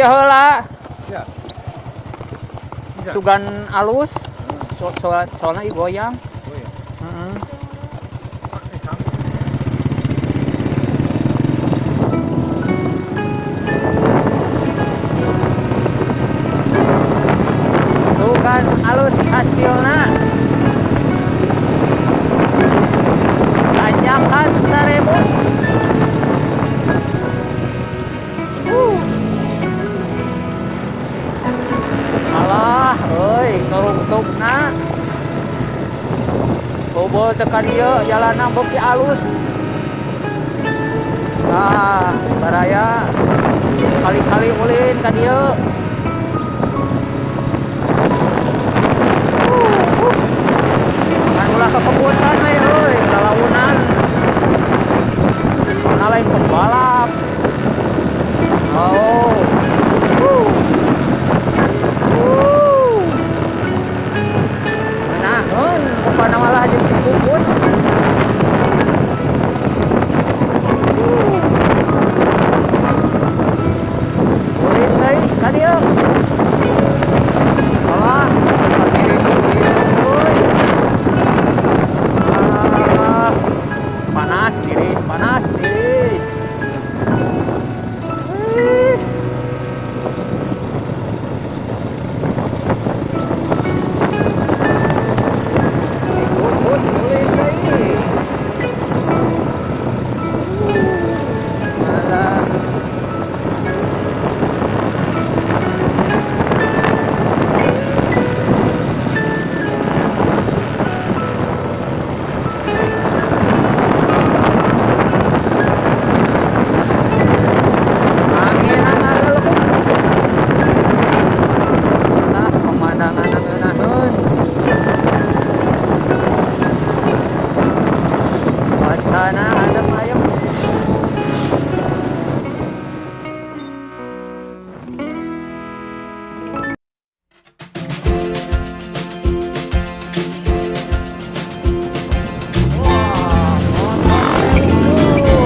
Ieu heula. Ya. Bisa. Sugan alus. Soalna ieu goyang. Oh ya. Heeh. Pakai kamu. Sugan alus hasilna. Tanjakan 1000. Alah, euy, turungtungna. Bobol teu ka dieu, jalanna beuki alus. Ah, baraya kali-kali ulin ka dieu. Kan ulah kekebutan we euy, lalaunan. Mana lain pembalap. Oh. Ngeunaheun, rupana malah jeung si Puput. Ulin deui ka dieu. Alah, tiris ieu euy. Ah, panas tiris, panas tiris. Ih. Si Puput ulin deui. Alah. Anginan ngageleuh. Nah, pemandangan ngeunaheun. Cuacana adem ayem. Wah, motor itu.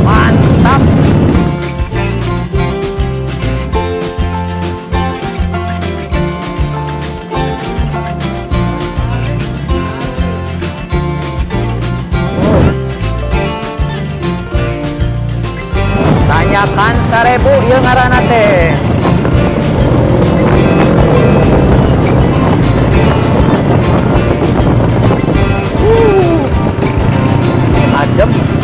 Mantap. Tanjakan 1000 ieu ngaranna teh. Adem.